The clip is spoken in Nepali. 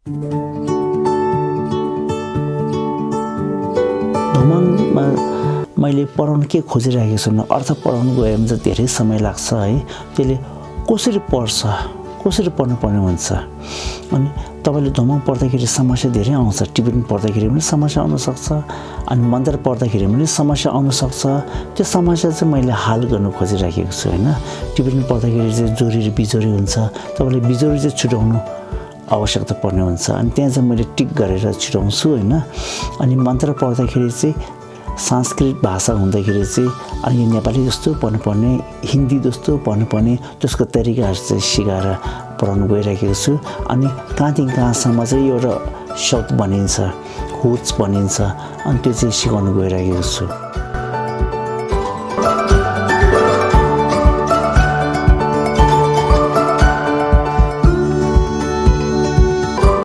धोमाङमा मैले पढाउन के खोजिरहेको छु भने अर्थ पढाउनु गयो भने चाहिँ धेरै समय लाग्छ है। त्यसले कसरी पढ्छ, कसरी पढ्नुपर्ने हुन्छ। अनि तपाईँले धोमाङ पढ्दाखेरि समस्या धेरै आउँछ। टिबेटन पढ्दाखेरि पनि समस्या आउन सक्छ, अनि मन्त्र पढ्दाखेरि पनि समस्या आउन सक्छ। त्यो समस्या चाहिँ मैले हल गर्न खोजिराखेको छु हैन। टिबेटन पढ्दाखेरि चाहिँ जोरी र बिजोरी हुन्छ, तपाईँले बिजोरी चाहिँ छुटाउनु आवश्यकता पर्ने हुन्छ, अनि त्यहाँ चाहिँ मैले टिक गरेर छुटाउँछु हैन। अनि मन्त्र पढ्दाखेरि चाहिँ संस्कृत भाषा हुँदाखेरि चाहिँ अनि नेपाली जस्तो पढ्नुपर्ने, हिन्दी जस्तो पढ्नुपर्ने, त्यसको तरिकाहरू चाहिँ सिकाएर पढाउनु गइरहेको छु। अनि कहाँदेखि कहाँसम्म चाहिँ एउटा शब्द बनिन्छ, हुर्च बनिन्छ, अनि त्यो चाहिँ सिकाउनु गइरहेको छु।